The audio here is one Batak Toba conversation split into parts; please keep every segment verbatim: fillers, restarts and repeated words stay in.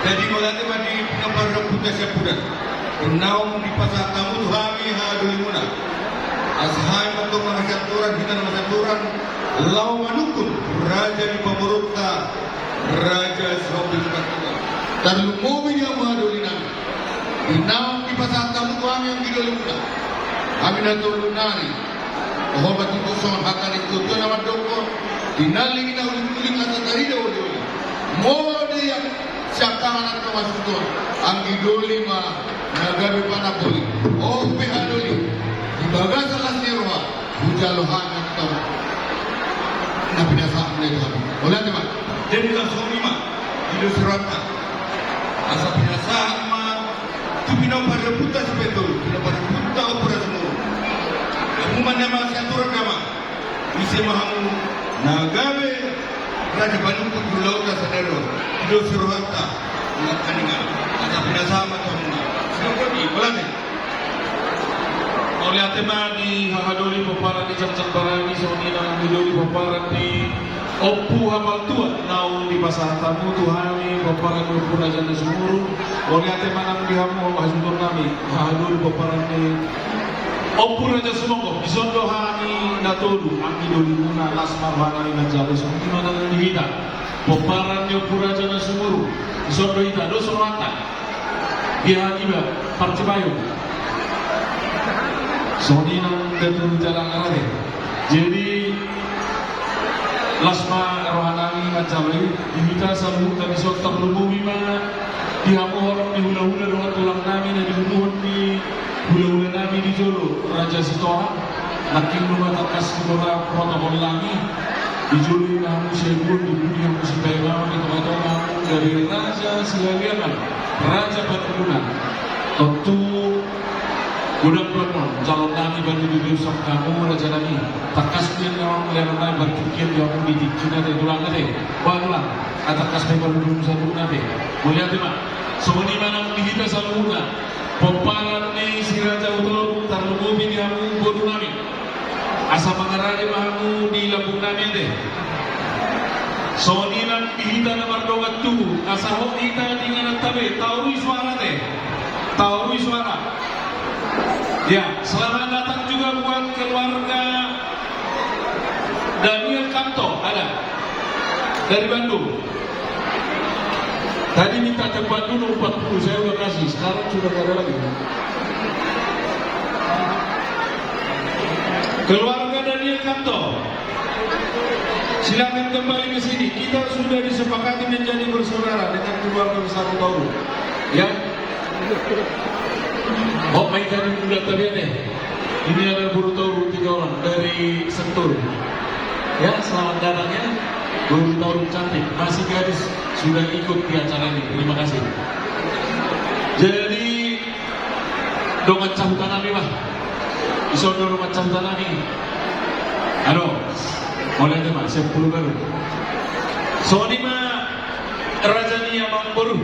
Jadi mauliate ma di pinompar ni ompunta siampudan. Naung dipasahat hamu tu hami hahadolimuna. Asa hami ma antong na masiantoran, hita na masiantoran, laho manungkun raja ni pamoruonta, raja Sihombing Panjaitan. Tarlumobi di hamu hahadolinami. Naung dipasahat hamu tu hami anggidolimuna. Hami na tolu nari. Oho ma tutu songon hata ni tutu na mandok. Tinallik na ulik-ulik asa tarida oli-oli. Molo di siangkangan antong masuton, anggidoli ma na gabe panamboli. Ope hahadoli, di bagasan las ni roha, hujalo hami antong na pinasahat muna i tu hami. Mauliate ma. Jadi langsung i ma, i do sirota. Asa pinasahat ma tu pinompar ni ompunta sipaitolu, pinompar ni ompunta Ompu Raja Sumurung. Hamu ma na masiantoran, damang. Ise ma hamu na gabe raja panungkun di ulaonta sadari on? I do sirota, na paningan. Asa pinasahat ma tu hamuna. Sidok i, mauliate. Mauliate ma di hahadoli pomparan ni Janjang Barani, songon i nang di hahadoli pomparan ni Ompu Hapal Tua, naung dipasahat hamu tu hami pomparan ni Ompu Raja na Sumurung. Mauliate ma nang di hamu hasuhutonnami, hahadoli pomparan ni Ompu Raja Sumonggo. Dison do hami na tolu anggidolimuna, las ma rohanami manjalo. Songon i ma nang di hita pomparan ni Ompu Raja na Sumurung. Dison do hita, dos rohanta. Dia iba, parcipayo. Songon i nang datu jala ngarate. Jadi, las ma rohanami manjalo i, di hita saluhutna. Dison tarlumobi ma di hamu horong ni hulahula dohot tulangnami na diuduhon ni hulahulanami di jolo, Raja Sitohang. Nangkin nunga tangkas di mora protokol nami. Di jolo i ma hamu siaduon, di pudi hamu sipaimaon, di tonga-tonga hamu gabe raja sihaliangan, raja panungkunan. Tontu godang do annon jaloonnami, baru diusap hamu rajanami. Tangkas do annon lehonnami, baru tingki do hamu di tingkina ate, tulang ate. Ba tulang, tangkas ma i baru diusap hamu ate. Mauliate ma. Songon i ma nang di hita saluhutna. Pomparan ni Si Raja Hutolog, tarlumobi di hamu borunami. Asa mangarade ma hamu di lambungnami ate. Songon i nang di hita na mardongan tubu, asa hot hita di ingananta be, taorui suara ate. Taorui suara. Ya, selamat datang juga buat keluarga Daniel Kanto, ada dari Bandung. Tadi minta tempat dulu empat puluh, saya udah kasih, sekarang sudah nggak ada lagi. Keluarga Daniel Kanto, silakan kembali ke sini. Kita sudah disepakati menjadi bersaudara dengan keluarga besar Hutolog. Ya. Oh, main tadi udah tadi ate. Ini ada boru Hutolog tiga orang dari Sentul. Ya, selamat datang ya. Boru Hutolog cantik, masih gadis, sudah ikut di acara ini. Terima kasih. Jadi, dongan sahutanami ma. Dison do dongan sahutanami. Ado, mauliate ma, siap pulu baru. Songon i ma raja ni amangboru.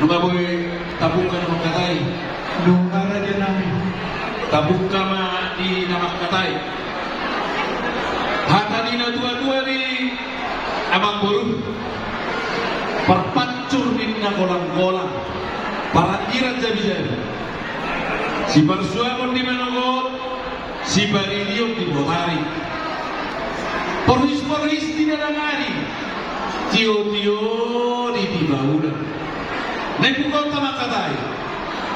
Nunga boi tabuka na mangkatai? Nunga, rajanami. Tabuka ma di na mangkatai. Hata ni na tua-tua di amangboru. Parpancur ninna golang-golang, paranggiran jabi-jabi. Siparsuamon di manogot, siparidion di botari. Porhis-porhis di na dangani, tio-tio di tiba udan. Naeng buka hita mangkatai,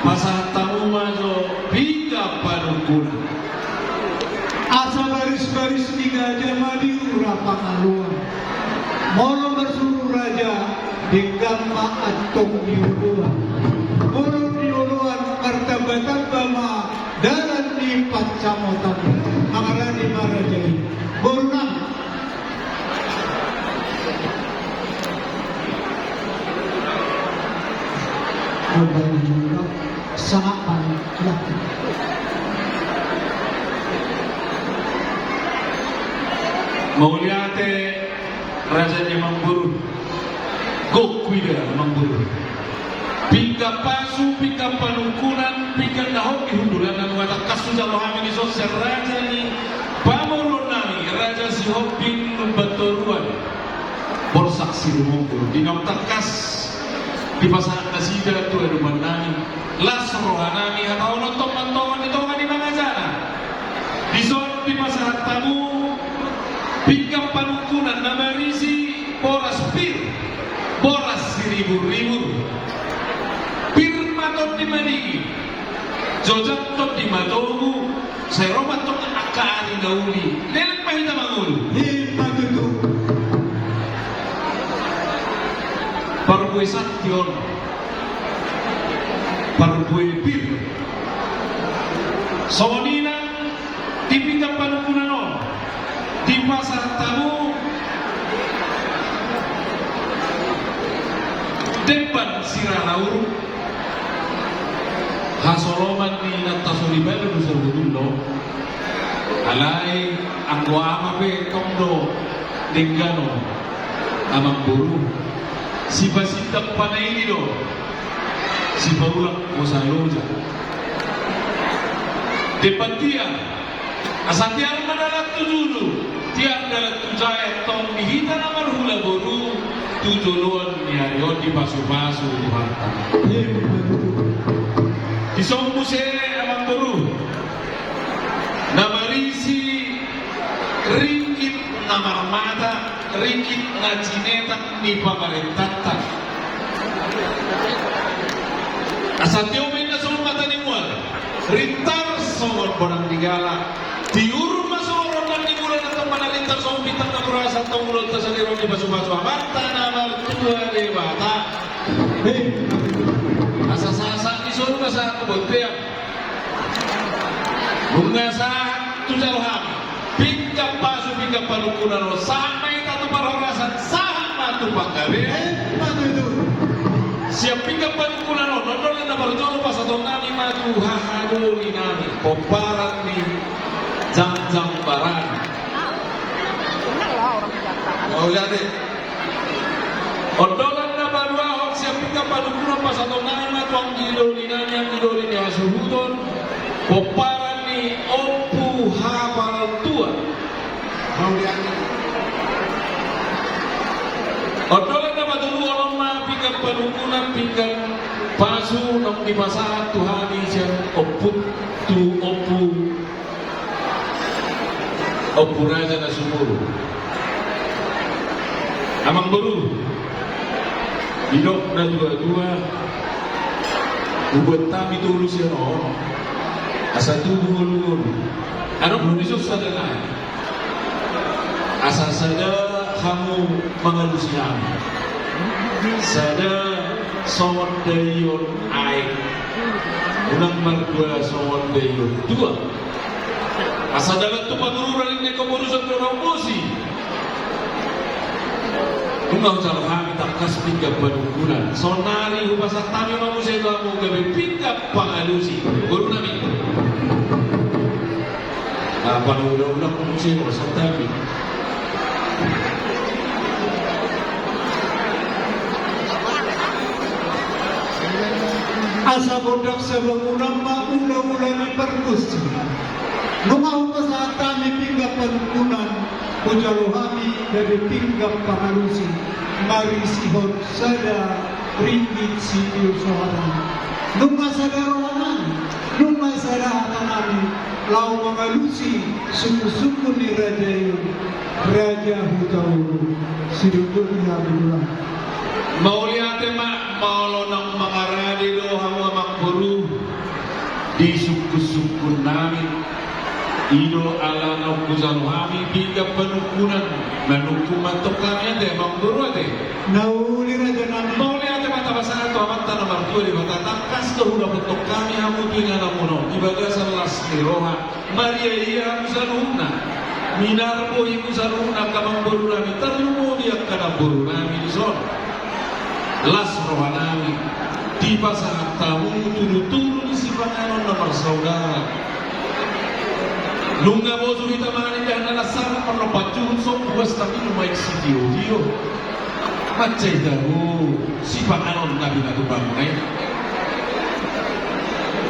pasahat hamu ma jo pinggan panungkunan. Asa baris-baris ni gaja ma di ura pangaluan. Molo marsuru raja, denggan ma antong di oloan. Molo di oloan, martamba-tamba ma dalan ni pansamotan. Mangarade ma raja i. Borunami. Sangap ma. Mauliate raja ni amangboru. Gok huida amangboru. Pinggan pasu, pinggan panungkunan, pinggan na hot di hundulan, na nunga tangkas hujalo hami dison sian raja ni pamoruonnami, Raja Sihombing Lumbantoruan. Borsak Sirumungkul. Di naung tangkas dipasahat nasida tu adopan nami, las roha nami hatahonon tongon-tongon di tonga ni mangajana. Dison dipasahat hamu pinggan panungkunan na marisi boras pir, boras siribur-ribur. Pir ma tondi madingin, jojak tondi matogu, sai ro ma tong angka ari na uli, leleng ma hita mangolu. Ima tutu. Parbue santi on, parbue pir. Songon i nang di pinggan panungkunan on dipasahat hamu demban sirara uruk. Hasoloman ni inanta soripada do sabutul do. Alai anggo ama pe tong do denggan on, amangboru. Sipasindak panaili do, sipaulak hosa loja. Demban tiar. Asa tiar ma dalan tu julu, tiar dalan tu jae, tong di hita na marhula boru, tu joloan ni ari on dipasupasu Tuhanta. Dison muse, amangboru, na marisi ringgit na marmata, ringgit na jinetak ni pamarentanta. Asa tio ma inna songon mata ni mual, rintar songon bonang ni gala, tiur ma songon rondang ni bulan, antong ma na rintar songon bintang na burasa, antong ulaonta sadari on dipasupasu Amanta na martua Debata. Asa sahat-sahat ni son ma sahat tu bontean. Nunga sahat tu jalo hami pinggan pasu, pinggan panungkunan on, sahat ma hita tu parhorasan, sahat ma tu panggabean. Sian pinggan panungkunan on, ondolan na parjolo pasahaton nami ma tu hahadoli nami, pomparan ni Jangjang Barani. Mauliate. Ondolan na paduahon sian pinggan panungkunan pasahaton nami ma tu anggi doli nami, anggi doli ni hasuhuton, pomparan ni Ompu Hapal Tua. Mauliate. Ondolan na patoluhon on ma pinggan panungkunan, pinggan pasu naung dipasahat tu hami sian ompu, tu ompu Ompu Raja Nasumurung. Amangboru, didok na tua-tua, hubuat hami tolu sian on, asa tubu ngolu-ngolu. Adong do dison sada nai. Asa sada hamu mangalusi hami. Sada songon daion aek, unang mardua songon daion tuak. Asa dalan tu panururan, inna ni boru, songon na umbosi. Nunga hujalo hami tangkas pinggan panungkunan. Saonnari hupasahat hami ma muse tu hamu gabe pinggan pangalusi. Boru nami. Apa na ula-ula muse, pasahat hami. Asa gondang sabangunan ma ula-ula ni pargonsi. Nunga hupasahat hami pinggan panungkunan, hujalo hami gabe pinggan pangalusi, marisihon sada ringgit sitio soara. Nunga sada roha nami, nunga sada hata nami, laho mangalusi sungkun-sungkun ni raja i, Raja Hutauruk, sidondoli hami tulang. Mauliate ma, molo naung mangarade do hamu amangboru di sungkun-sungkun nami. I do ala naung hujalo hami pinggan panungkunan, manungkun ma antong hami ate, amangboru ate. Na uli raja nami. Mauliate ma tapasahat tu Amanta na martua Debata, tangkas do hudapothon hami hamu tu ingananmuna on di bagasan las ni roha. Maria-ia hamu saluhutna, minar bohimu saluhutna angka amangboru nami, tarlumobi angka namboru nami dison. Las roha nami, dipasahat hamu tudu-tudu ni sipanganon na marsaudara. Nunga bosur hita mangan indahan na las sahat, parlompan juhut, so puas, tapi nuaeng sitio-tio. Mansai tabo sipanganon na pinatupa muna i.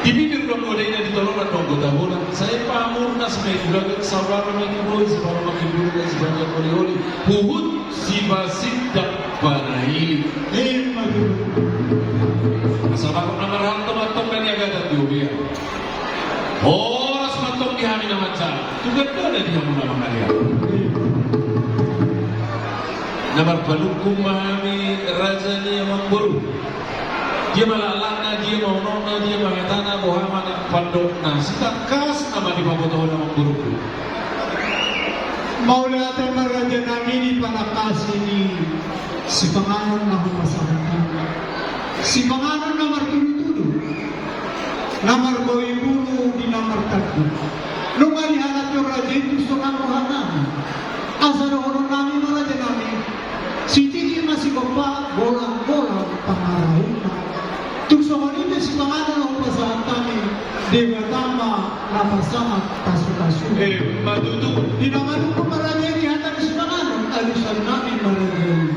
Di bibir do anggo daina, di tolonan do anggo tabona. Sai pamurnas ma i tu daging, saudara ma i tu bohi, siparumaen ma i tu bohi. Oli-oli, huhut sipasindak panaili. Ima tutu. Asa baru na marhalto mantong na niagatan di ubian. Horas mantong di hami na mansai. Tugan dona di hamu na mangaliat. Na marpanungkun ma hami raja ni amangboru. Dia ma laklakna, dia ma unokna, dia ma hetana, boha ma na pandokna. Sitangkasna ma dipabotohon amangboru. Mauliate ma raja nami di panangkasi ni sipanganon na hupasahat hami. Sipanganon na martudu-tudu, na marbau bulu di na martanduk. Nunga dihalashon raja i tu sonang roha nami. Asa dohonon nami ma raja nami, sititi ma sigompa, golang-golang pangarahutna. Tung songon i pe sipanganon na hupasahat hami, Debata ma na pasahat pasu-pasu. Ima tutu. Di na manungkun ma raja i di hata ni sipanganon, alusan nami ma raja i.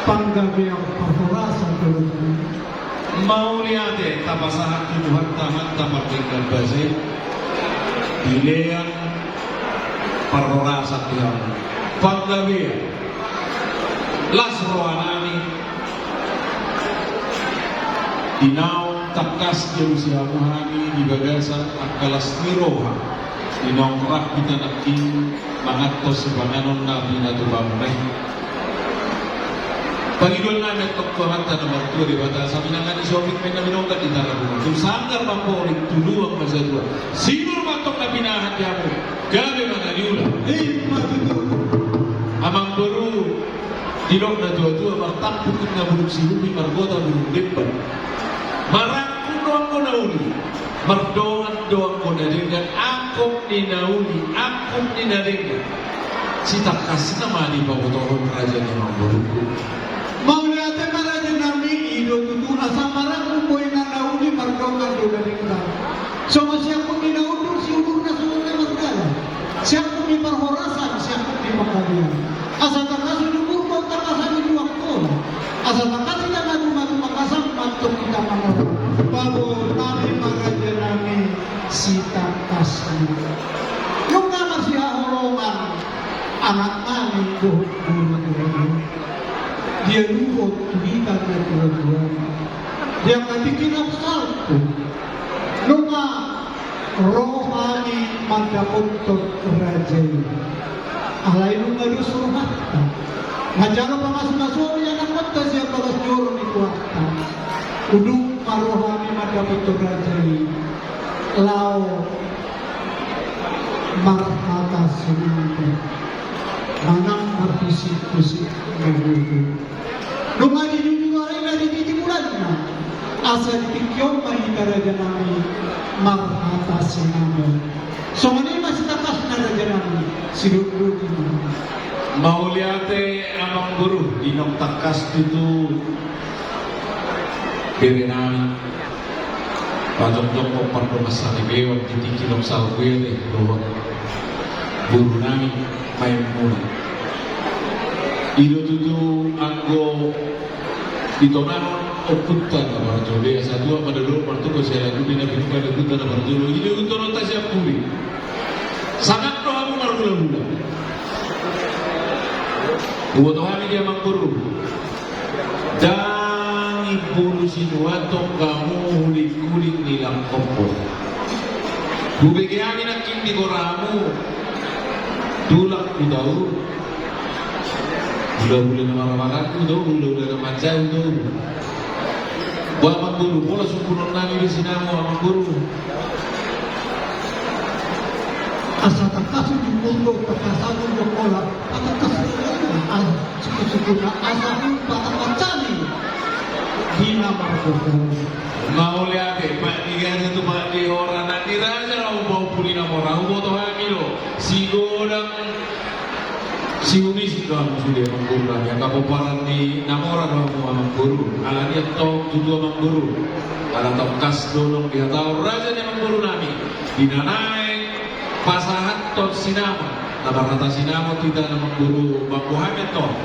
Panggabean parhorasan tu Tuhanta. Mauliate tapasahat tu Tuhanta, Amanta pardenggan basa i. Dilean parhorasan di hamu. Panggabean. Las roha nami. Di naung tangkas dialusi hamu hami di bagasan angka las ni roha. Di naung rap hita nangkin manganhon sipanganon na pinatupa muna i. Pangidoan nami antong tu Amanta na martua Debata, asa pinangan ni sopit ma inna binonggan di tarabungan. Tu sanggar ma porik, tu luang ma satua. Sinur ma antong na pinahan di hamu. Gabe ma na niula. Ima tutu. Amangboru, didok na tua-tua, martampuk inna bulung sihubi, margota bulung demban. Marangkup do anggo na uli, mardongan do anggo na denggan, angkup ni na uli, angkup ni na denggan. Sitangkasna ma dipabotohon raja ni amangborungku. Mauliate ma raja nami, i do tutu, asa marangkup do inna na uli, mardongan do na denggan. Songon siangkup ni na undur, siudurna songon na mardalan. Siangkup ni parhorasan, siangkup ni panggabean. Asa tangkas ni umur do tangkasan ni tuangkon. Asa tangkas hita matu-matu mangkasan, mantong hita mangolu. Paboa nami ma raja nami sitangkasna. Nunga marsihaholongan anak nami dohot boru-boru. Dialuhon tu hita na tua-tua. Di angka tingki na salpu. Nunga ro hami mandapothon raja i. Alai nunga dos rohanta manjalo pamas-masu ni anakkonta sian bagas joro ni tuanta. Dung ma ro hami mandapothon raja i laho marhata sinamot, manang marhusip-husip na gogo. Nunga dijujur ari na dititi bulanna, asa di tingki on ma hita raja nami marhata sinamot. Songon i ma sitangkasna raja nami, sidondoli ma. Mauliate amangboru, di naung tangkas tutu bere nami. Pajongjong ma pardongan saripeon di tingki naung salpu i ate dohot boru nami Maimuna. I do tutu anggo di tona on ompunta na parjolo, asa tua ma dolo martungkol sian lagu di na pinungka ni ompunta na parjolo. I do tutu tononta sian pudi. Sangap do hamu marhula-hula. Huboto hami di amangboru. Ndang i bulu sinuan tong hamu huling-huling ni langkompon. Hubege hami nangkin di goramu. Tulang hutahu. Hula-hula na marhahamarangku do, hula-hula na mansai do. Ba amangboru, pola sungkunon nami be sinamot amangboru. Asa tangkas ujung murdo, tangkasan ujung kola, patangkas ujung kola, asa suku-sukuna, asa hupa tangkas cani di na margogo. Mauliate, pat di gaja tu pat di hora, nang di raja na upa-upu ni na mora, huboto hami do, sigodang siunis do hamu sude amangboru nami, angka pomparan ni na mora do hamu amangboru, ala ni antong tutu amangboru, ala tangkas do nang dihatahon raja ni amangboru nami. Di na naeng pasahathon sinamot, na marhata sinamot hita na manggoru mambohami antong.